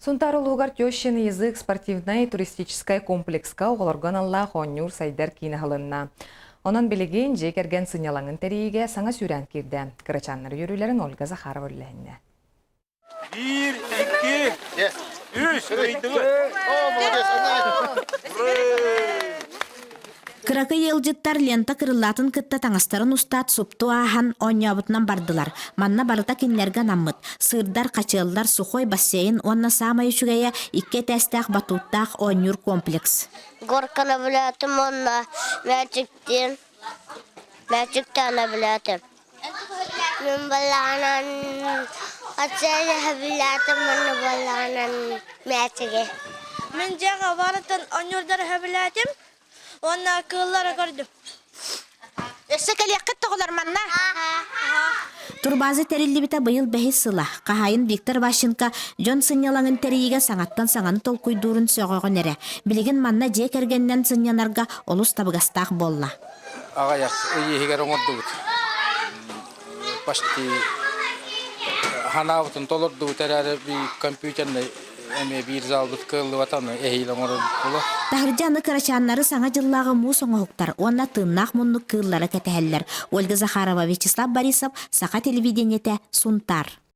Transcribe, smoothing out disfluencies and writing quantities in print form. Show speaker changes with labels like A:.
A: Сунтаар улууһугар Тещин язык спортивнай туристическай комплекска оҕолорго аналлаах оонньуур сайдар киин аһылынна. Онон билигин дьиэ кэргэн сынньалаҥын тэрийиигэ саҥа сүүрээн киирдэ. Кырачааннар үөрүүлэрин Ольга Захарова үллэһиннэ.
B: Биир, икки, үс, ыйдыбыт.
C: Кыракый ыалдьыттар лента кырыллаатын кытта таҥастарын устаат супту ааһан оонньообутунан бардылар. Манна барыта кинилэргэ анаммыт. Сыырдар, хачыаллар, сухой бассейн уонна саамай үчүгэйэ икки этээстээх батууттаах оонньуур комплекс.
D: Горканы билээтим уонна мээчиктиин мээчиктээн билээтим. Мин балаҕанан отель билээтим уонна балаҕанан мээчиги.
E: Мин дьиэҕэ барытын оонньуурдары сөбүлээтим уонна кыыллары көрдүм.
C: Өссө кэлиэххит тоҕолор манна? Турбаза тэриллибитэ быйыл бэһис сыла. Хаһаайын Виктор Ващенко дьон сынньалаҥын тэрийиигэ саҥаттан саҥаны толкуйдуурун сөҕөҕүн эрэ. Билигин манна дьиэ кэргэнинэн сынньанарга олус табыгастаах буолла.
F: Аҕыйах ый иһигэр оҥордубут. Почти ханаабытын толордубут эрээри компьютернай эмиэ биир залбыт кыаллыбата, ону эһиил оҥорорбут буолуо.
C: Таһырдьа аны кырачааннары Саҥа дьыллааҕы муус оҥоһуктар уонна тыыннаах муннук кыыллара кэтэһэллэр. Ольга Захарова, Вячеслав Борисов, Саха телевидениетэ, Сунтаар.